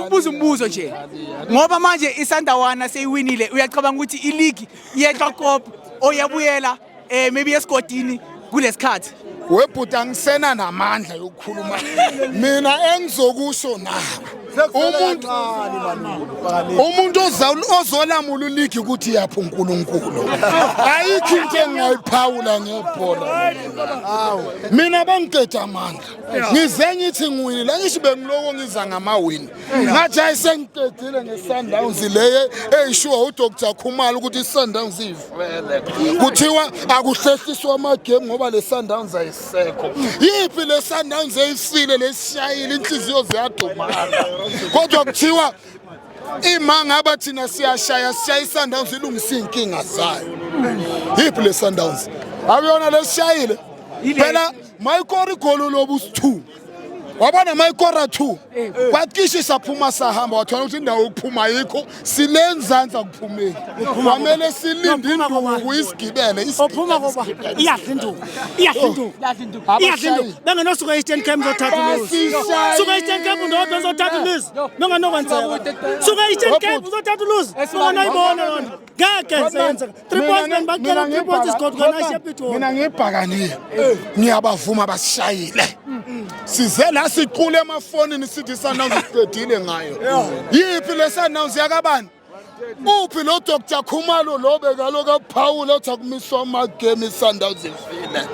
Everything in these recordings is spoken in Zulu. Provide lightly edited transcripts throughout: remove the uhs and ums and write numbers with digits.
Ngifuna ukubuza umbuzo nje. Ngoba manje iSandawana seyiwinile, uyacabanga ukuthi i-league yeTlokop oyabuyela maybe esigodini kulesikhathi? Webhuti, angisena namandla yokukhuluma. Mina engizokusho nawe, umuntu ozolamula uligi ukuthi yaphi uNkulunkulu. Ayikho into engingayiphawula ngebhola mina. Bangiqeda amandla. Ngize ngithi ngiwinile, ngisho bengiloko ngiza ngamawini, ngathi hayi, sengiqedile nge-Sundowns leye eyishuwa uDr Khumalo ukuthi i-Sundowns ivele. Kuthiwa akuhlehliswa amagame ngoba le Sundowns ayisekho. Yiphi le Sundowns eyifile lesishayile? Inhliziyo ziyadumala, kodwa kuthiwa ima ngaba thina siyashaya, sishaya i-Sundowns ilungisa iy'nkinga zayo. Yiphi le Sundowns? Akuyona lesishayile phela. Mayikora igolo lobu-2, wabona mayikora 2, kwakishi saphuma sahamba, wathola ukuthi indawo yokuphuma ayikho. Sile nzansi, akuphumeki, kwamele silinde induku isigibele. Ophuma koba iyadla induku, iyadla induku, iyadla induku. Bengenosuka e-Eastern Cape uzothatha uluzi, suka e-Eastern Cape ndodwa uzothatha uluzi, bengenokwenzeka. Suka e-Eastern Cape uzothatha uluzi, bengenoyibona loo nto, ngeke seyenzeka. 3 points benibakela, 3 points isigodwa nashepitori. Mina ngibhakaniye, ngiyabavuma, basishayile. Size la siqule emafonini sithi i-Sundowns siqedile ngayo. Yiphi le Sundowns yakabani? Uphi lo Dr Khumalo lo bekaloku aphawula othi akumiswa amagame, i-Sundowns ifile?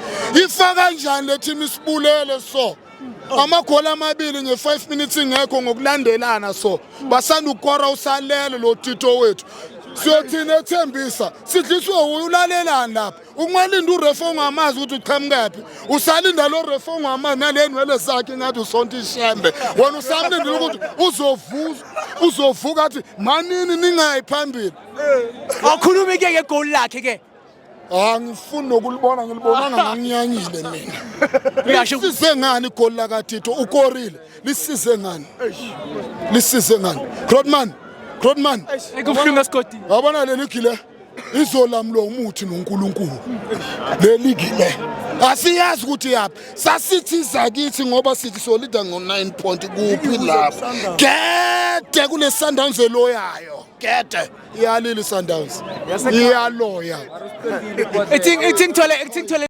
Ifa kanjani le team isibulele? So amagoli amabili nge-5 minutes ingekho ngokulandelana, so basanda ukukora usalele lo Tito wethu. Siyothina ethembisa sidliswe ulalelani lapha? Ungalinda uref ongamazi ukuthi uqhamukaphi, usalinda lo ref ongamazi nale nwele zakhe ngathi usonta ishembe. Wena usamlindile ukuthi uzovuza, uzovuka athi manini ningayi phambili. Awukhulumi ke ngegoli lakhe ke. Angifuni nokulibona, ngilibonanga, nganginyanyile mina. Uyasho. Lisize ngani igoli lakaTito? Ukorile, lisize ngani? Lisize ngani, Grootman? Grootman. Ekubuhlungu esigodini. Yabona le ligi le izolamulwa umuthi noNkulunkulu. Le ligi le asiyazi ukuthi yaphi. Sasithi izakithi ngoba sithi solida ngo-9 point. Kuphi lapho? Gede kule Sundowns eloyayo, gede iyalila i-Sundowns, iyaloya. Ithi ngithole.